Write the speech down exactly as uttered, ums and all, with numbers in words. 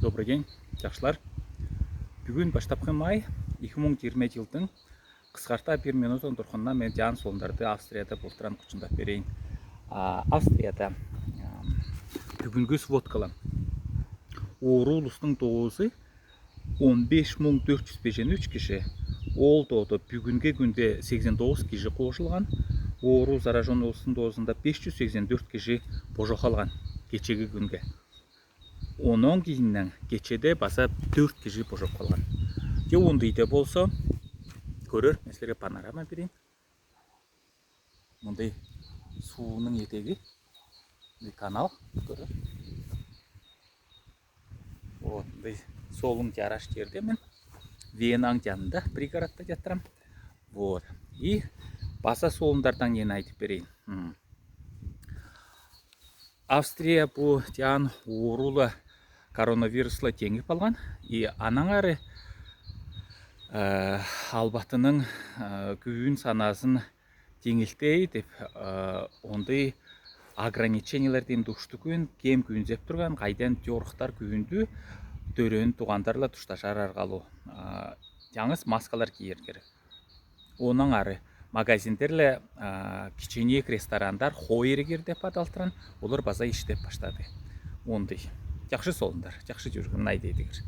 Добрый день, чахсылар. Бүгүн баштапкы май, eki муң жыйырма жылдың. Кыскарта бир минут турханна мен жан соолундарда Австрияда болтыран кучундап берейин. А, Австрияда, а, бүгүнгү сводкалар. Ооруу улустың доозу он беш муң дөрт жюз бежен үч кижи, ол доозуда бүгүнге күнде сегизен тогуз кижи коожулган, ооруу заражённый улустың доозунда беш жюз сегизен дөрт кижи божо калган кечеги күнге. Онон кийинден кечеде база дөрт кижи божо калган. Же ондыйда болса, көрөр, мен силерге панорама берейин. Мындай сууның этеги, мындай канал, көрөр. Вот, мындай солун жараш жерде мен Венаның жанында, пригородта жатырам. Вот. И база соолундардан нени айтып берейин. М. Австрия бу жан ооруула, коронавирусла жеңип алган. И анаңары, э, албатының, э, күүн санаазын жеңилтеи деп, э, ондай ограничениелерден душтугун, кем күүнзеп турган, кайдан жорухтар күүндү, дөрен тугандарла душташар аргалуу. Э, жангыз маскалар киер керек. Онаңары магазиндерле, а, кичиинек ресторандар, хойригер деп адалтыран, олар база иштеп баштады. Ондай. Жакшы соолундар, жакшы жүүргем, найдедигер.